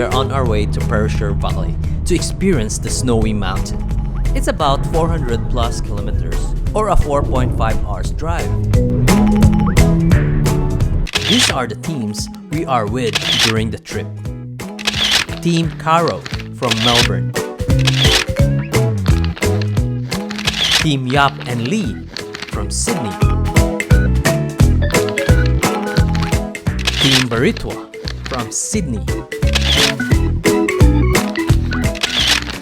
are on our way to Perisher Valley to experience the snowy mountain. It's about 400 plus kilometers or a 4.5 hours drive. These are the teams we are with during the trip. Team Caro from Melbourne. Team Yap and Lee from Sydney. Team Baritua from Sydney.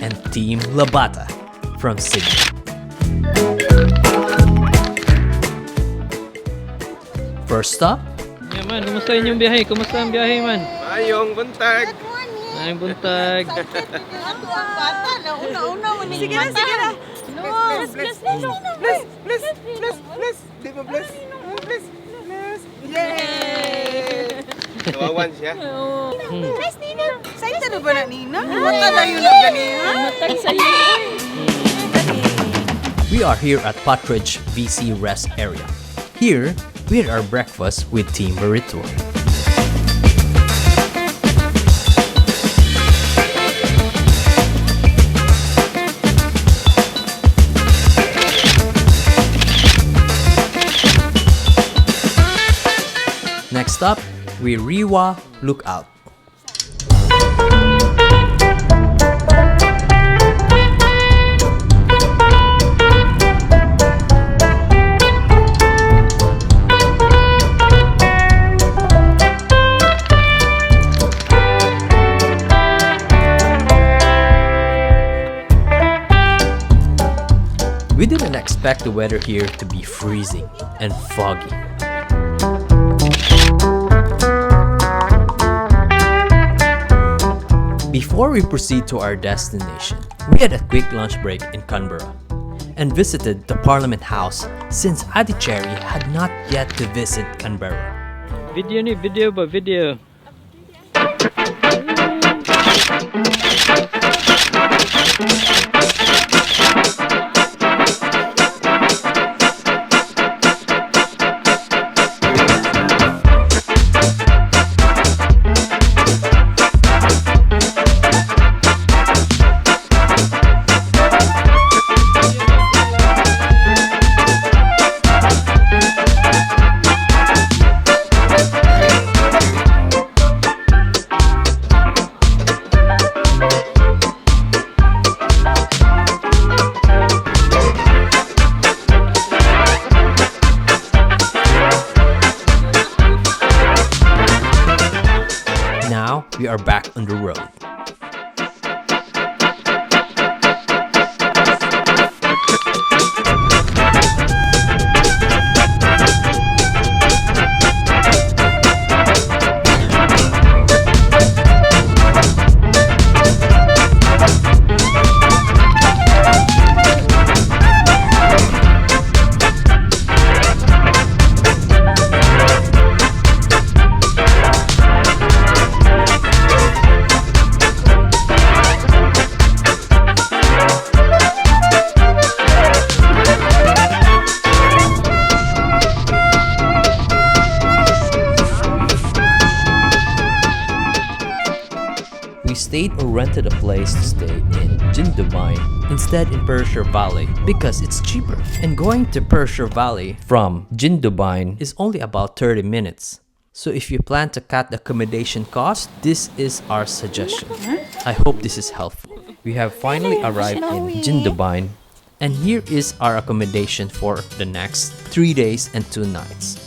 And Team Labata from Sydney. First stop, Yeah, man, kumusta inyong biyahe? Kumusta ang biyahe, man? Mayong buntag. Ayong buntag. Ato ang bata na una-una mo ni Sige na, sige na. No, Bless, bless, bless, bless, bless, bless. Di ba bless? Bless, bless. Yay! Kawawan siya. Bless Nina. Sa na ba na Nina? Mata na yun ang ganina. We are here at Partridge VC Rest Area. Here, we had our breakfast with Team Baritua. Next up, Weereewa Lookout. We didn't expect the weather here to be freezing and foggy. Before we proceed to our destination, we had a quick lunch break in Canberra and visited the Parliament House since Ate Cherry had not yet to visit Canberra. Video ni, video ba? Video. Now we are back on the road. We stayed or rented a place to stay in Jindabyne instead in Perisher Valley because it's cheaper. And going to Perisher Valley from Jindabyne is only about 30 minutes. So if you plan to cut the accommodation cost, this is our suggestion. I hope this is helpful. We have finally arrived in Jindabyne, and here is our accommodation for the next 3 days and 2 nights.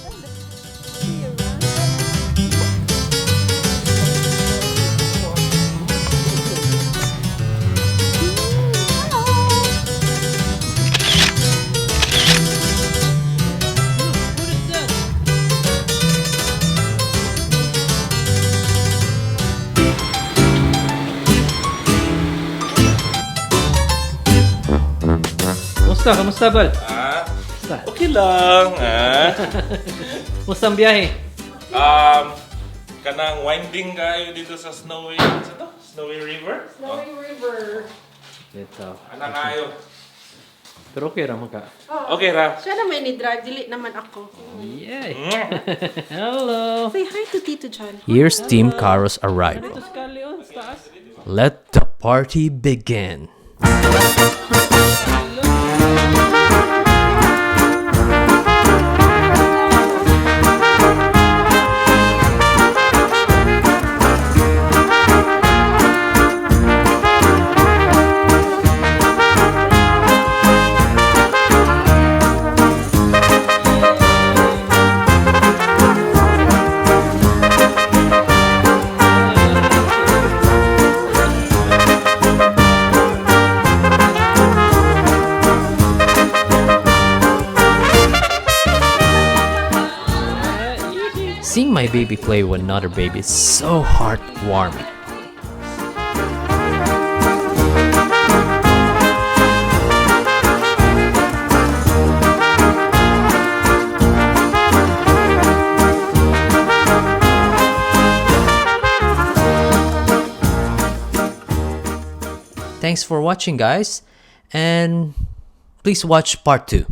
Kumusta? Kumusta, Bal? Ah, okay lang. Ah. Kumusta ang biyahe? Kanang winding kayo dito sa Snowy, sa to? Snowy River? Snowy River. Ito. Anak kayo. Pero okay ra man ka. Okay ra. Siya naman ni drive, dili naman ako. Yay! Hello! Say hi to Tito John. Here's Team Caro's arrival. Dito sa Kali, oh, sa taas. Let the party begin. Seeing my baby play with another baby is so heartwarming. Thanks for watching, guys, and please watch part 2.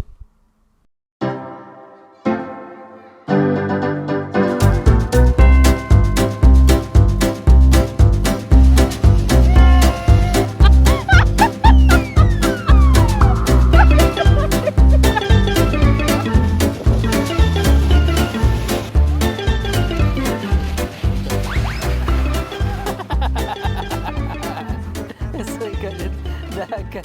Dagan.